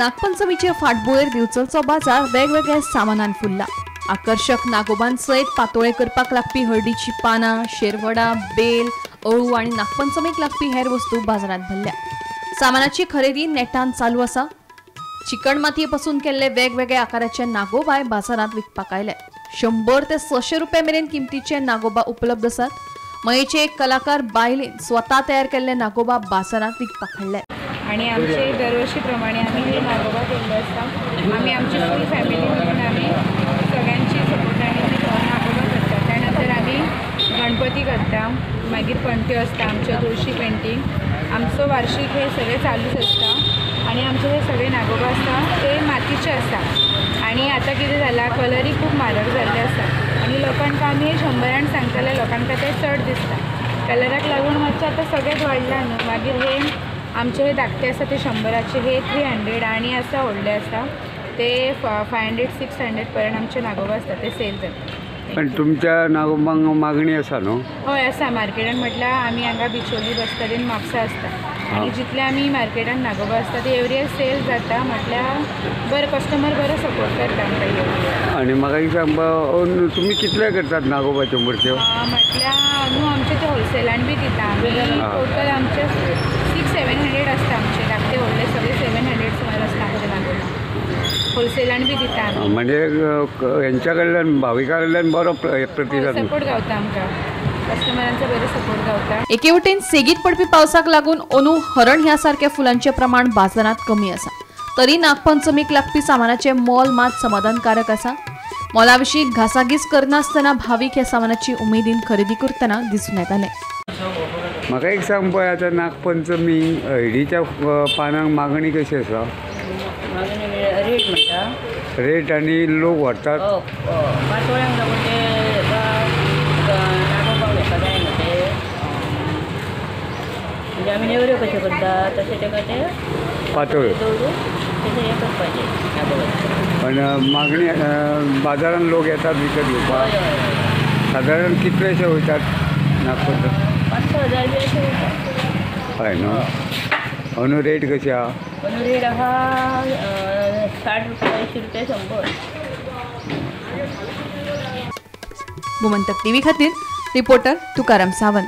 नागपंचमीचे फाटभुंयेर दिवचलचो बाजार वेगवेगळ्या सामानान फुल्ला. आकर्शक नागोबां सयत पातोळे करपाक लागपी हळदीची पानां, शेरवडा, बेल, अळू आनी नागपंचमीक लागपी हेर वस्तू बाजारांत भरल्या. सामानाची खरेदी नेटान चालू आसा. चिकण मातये पासून केल्ले वेगवेगळ्या आकाराचे नागोबाय बाजारांत विकपाक आयले. 100 ते 600 रुपये मेरेन किमतीचे नागोबा उपलब्ध आसात. मयेचे एक कलाकार बायलेन स्वता तयार केल्ले नागोबा बाजारांत विकपाक हाडले. आनी आमचे दरवर्षी प्रमाणे आमी हे नागोबा केल्ले आसता. आमी आमची फूल फॅमिली म्हणून आमी सगळ्यांची सपोर्टान नागोबा करता. त्यानंतर आमी गणपती करता, मागीर पणट्यो आसता आमच्यो, तुळशी पेंटींग. आमचो वार्षिक हे सगळें चालूच आसता. आनी आमचे हे सगळे नागोबा आसता ते मातीचे आसता. आनी आतां कितें जाला, कलरूय खूब म्हारग जाल्ले आसा आनी लोकांक आमी हे 100 सांगताले, लोकांक ते चड दिसता. कलराक लागून मातशें आतां सगळेंच वाडलां न्हू. मागीर हे आमचे हे धाकटे आसा ते 100चे, हे 300 आनी आसा व्हडले आसा ते 500 600 पर्यंत आमचे नागोबा आसता ते सेल जाता. पण तुमच्या नागोबांक मागणी आसा न्हू? हय आसा. मार्केटान म्हटल्यार आमी हांगा बिचोली बसता तेन म्हापसा आसता आनी जितले आमी मार्केटान नागोबा आसता ते एवरी इयर सेल जाता. म्हटल्यार बरें कस्टमर बरो सपोर्ट करता आमकां एवरी इयर. आनी म्हाका एक सांगपा, तुमी कितले करतात नागोबाच्यो मुर्त्यो? म्हटल्यार न्हू आमचे ते होलसेलान बी दिता आमी. टोटल आमचे 600-700 आसता आमचे धाकटे व्हडले सगळे 700 सुमार आसता आमचे नागोबा. होलसेलान बी दिता आमी. म्हणजे हेंच्या कडल्यान, भाविकां कडल्यान बरो प्रतिसाद सपोर्ट गावता आमकां, कस्टमरांचो बरो सपोर्ट गावता. एके वटेन सेगीत पडपी पावसाक लागून अंदू हरण ह्या सारक्या फुलांचें प्रमाण बाजारांत कमी आसा. तरी नागपंचमीक लागपी सामानाचें मोल मात समाधानकारक आसा. मोला विशीं घासाघीस करनासतना भावीक ह्या सामानाची उमेदीन खरेदी करतना दिसून येताले. म्हाका एक सांग पळय, आतां नागपंचमी हळदीच्या पानांक मागणी कशी आसा? रेट म्हणटा, रेट आनी लोक व्हरतात. पातोळ्यांक लागून ते नागोबाक हेका जाय न्हू ते, म्हणजे आमी नेवऱ्यो कश्यो करता तशें तेका ते पातोळ्यो दवरून तशें हें करपाचें नागोबाचें. पण मागणी बाजारान लोक येतात विकत घेवपाक. सादारण कितलेशे वयतात नागपंचमी? 5-6 हजार बी अशें वयता. हय न्हू. अंदू रेट कशी आहा? अंदू रेट आहा 60 रुपया, 80 रुपया, 100. गोमंतक टीव्ही खातीर रिपोर्टर तुकाराम सावंत.